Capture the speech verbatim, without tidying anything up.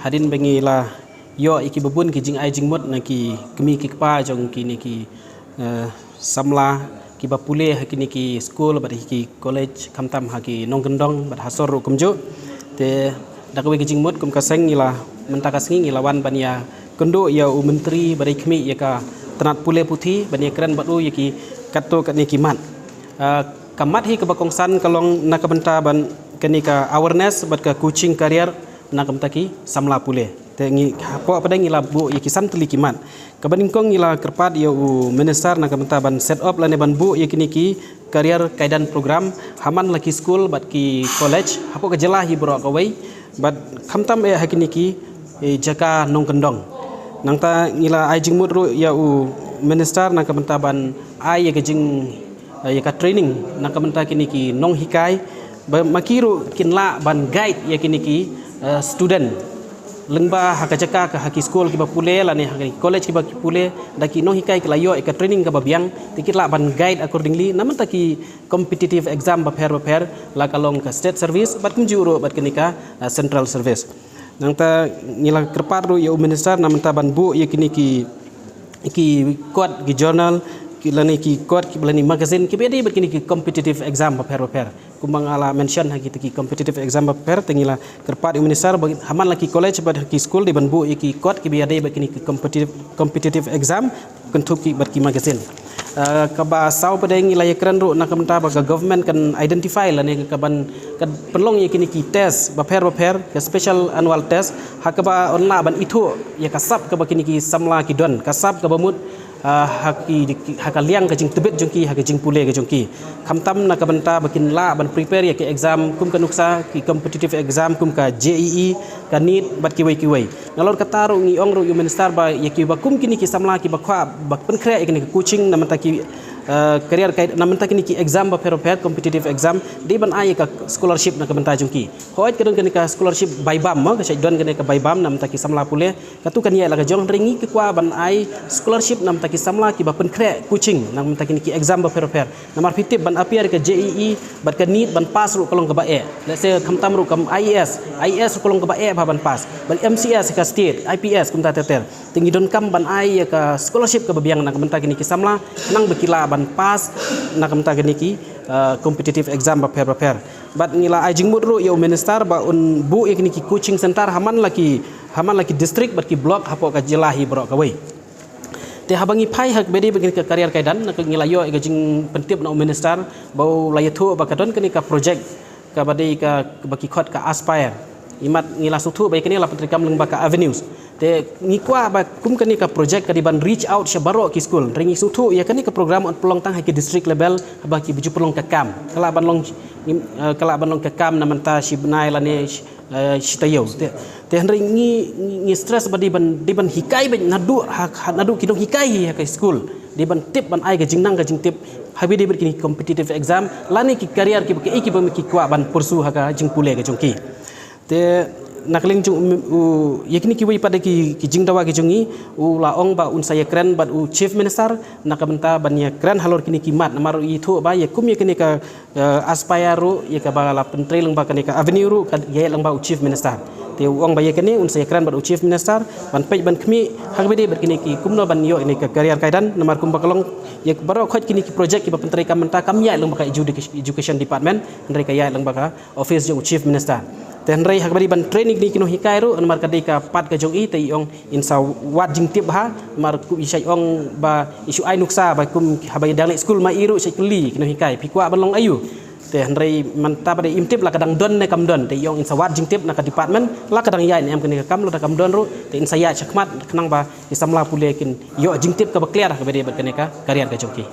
Hadien ba ngi la ïoh ïa ki babun ki jingai jingmut na ki kmie ki kpa jong kine ki, eh, samla kiba pule ha kine ki skul bad ha ki college, khamtam ha ki nongkyndong bad ha sor ruh kumjuh. Te da kawei ka jingmut, kum ka seng ngi la, mynta ka sngi ngi la wan ban ïakynduh ïa u Myntri ba dei khmih ïa ka tnat pule puthi ban ïakren bad u ïa ki katto katne ki mat. Ah, ka mat hi kaba kongsan ka long na ka bynta ban kane ka awareness bad ka coaching career na ka bynta ki samla pule. Te ngi hapoh pat ngi la buh ïa ki san tylli ki mat. Kaba nyngkong ngi la kyrpad ïa u minister na ka bynta ban set up lane ban buh ïa kine ki career kaidan program ha man la ki skul bad ki college hapoh ka jylla hi baroh kawei, bad khamtam eh ha kine ki, eh, jaka nongkyndong. Nangta ngi la ai jingmut ruh ïa u minister na ka bynta ban ai ïa ka jing, eh, ïa ka training na ka bynta kine ki nonghikai ba ma ki ruh kin lah ban guide ïa kine ki, eh, student lyngba ha ka jaka ka ha ki skul kiba pule lane ha ki college kiba pule, da ki nonghikai ki la ïoh ïa ka training kaba biang, te ki lah ban guide accordingly na ka bynta ki competitive exam bapher bapher, la ka long ka state service bad kumjuh ruh bad kane ka, eh, central service. Nangta ngi la kyrpad ruh ïa u minister na ka bynta ban buh ïa kine ki, ki kot, ki journal, ki lane ki kot, ki lane magazine kiba ïadei bad kine ki competitive exam bapher bapher. Kumba nga la mention ha kita ki competitive exam bapher, te ngi la kyrpad ïa u minister ba ha man la ki college bad ha ki skul dei ban buh ïa ki kot kiba ïadei bad kine ki competitive, competitive exam, kynthup ki bad ki magazine. Ah, kaba saw pat ngi la ïakren ruh na ka bynta ba ka government kan identify lane ka ban, kan pynlong ïa kine ki test bapher bapher, ka special annual test, ha kaba yn lah ban ithuh ïa ka sap kaba kine ki samla ki don, ka sap kaba mut, ah, ha ki, ha ka liang ka jingtbit jong ki, ha ka jingpule ka jong ki. Khamtam na ka bynta ba kin lah ban prepare ïa ki exam kum ka nuksa ki competitive exam kum ka J E E, ka NEET bad kiwei kiwei. Nalor kata ruh ngi ong ruh ïa u minister ba ïa kiba kum kine ki samla kiba kwah ba pynkhreh ïa kine ki coaching na ka bynta ki, eh, career kai, na ka bynta kine ki exam bapher bapher, competitive exam, dei ban ai ïa ka scholarship na ka bynta jong ki. Hooid ka don kane ka scholarship bai bam mo, ka shait don kane ka bai bam na ka bynta ki samla pule. Katu kan ïaid la ka jong, hynrei ngi ki kwah ban ai scholarship na ka bynta ki samla kiba pynkhreh coaching na ka bynta kine ki exam bapher bapher. Namar phi tip ban appear ka J E E bad ka NEET ban pass ruh ka long kaba eh. Let's say khamtam ruh ka IAS, IAS ruh ka long kaba eh bha ban pass. Bad MCS ka state, IPS kumta ter ter. Te ngi donkam ban ai ïa ka scholarship kaba biang na ka bynta kine ki samla, khnang ba ki lah ban pass na ka bynta kine ki, eh, competitive exam bapher bapher. Bad ngi la ai jingmut ruh ïa u minister ba un buh ïa kine ki coaching center ha man la ki, ha man la ki district bad ki block hapoh ka jylla hi baroh kawei. Te haba ngi phai ha kaba dei bad kane ka career kaidan, na ka ngi la ïoh ïa ka jingpyntip na u minister ba u la ïathuh ba ka don kane ka project kaba dei ka, kaba ki khot ka Aspire. Imat ngi la sngewthuh ba ïa kane la pyntreikam lyngba ka Avenues. Te ngi kwah ba kum kane ka project ka dei ban reach out sha baroh ki skul. Hynrei ngi sngewthuh ïa kane ka program yn pynlong tang ha ki district level, haba ki ba ju pynlong ka kam. Ka lah ban long, eh, ka lah ban long ka kam na ka bynta shi bnai lane shi, eh, shi taïew. Te, te hynrei ngi, ngi, ngi stress ba dei ban, dei ban hikai beit naduh ha, ha, naduh ki nonghikai hi ha ka skul. Dei ban tip, ban ai ka jingnang ka jingtip ha kaba dei bad kine ki competitive exam lane ki career kiba ki, kiba ki kwah ban pursue ha ka jingpule ka jong ki. Te na ka liang jong u, u, ïa kine kiwei pat de ki, ki jingdawa ki jong ngi, u la ong ba un sa ïakren bad u Chief Minister na ka bynta ban ïakren halor kine ki mat, namar u ithuh ba ïa kum ïa kane ka, eh, Aspire ruh, ïa kaba la pyntrei lyngba kane ka Avenue ruh ka ïaid lyngba u Chief Minister. Te u ong ba ïa kane un sa ïakren bad u Chief Minister ban peit ban khmih ha kaba dei bad kine ki kumno ban ïoh ïa kane ka career kaidan, namar kumba ka long ïa baroh khoit kine ki project kiba pyntreikam mynta kam ïaid lyngba ka education, education department, hynrei ka ïaid lyngba ka office jong u Chief Minister. Te hynrei ha kaba dei ban train ïa kine ki nonghikai ruh, namar ka dei ka part ka jong i, te i ong in sa wad jingtip bha, namar kum i shait ong ba i shu ai nuksa ba kum haba i dang leit skul ma i ruh shait kylli ki nonghikai, phi kwah ban long aïu? Te hynrei mynta ba dei im tip la ka dang don ne kam don, te i ong in sa wad jingtip na ka department, la ka dang ïaid ne em kane ka kam, lada kam don ruh te in sa ïaid shakhmat khnang ba ki samla pule kin ïoh jingtip kaba clear ha kaba dei bad kane ka career ka jong ki.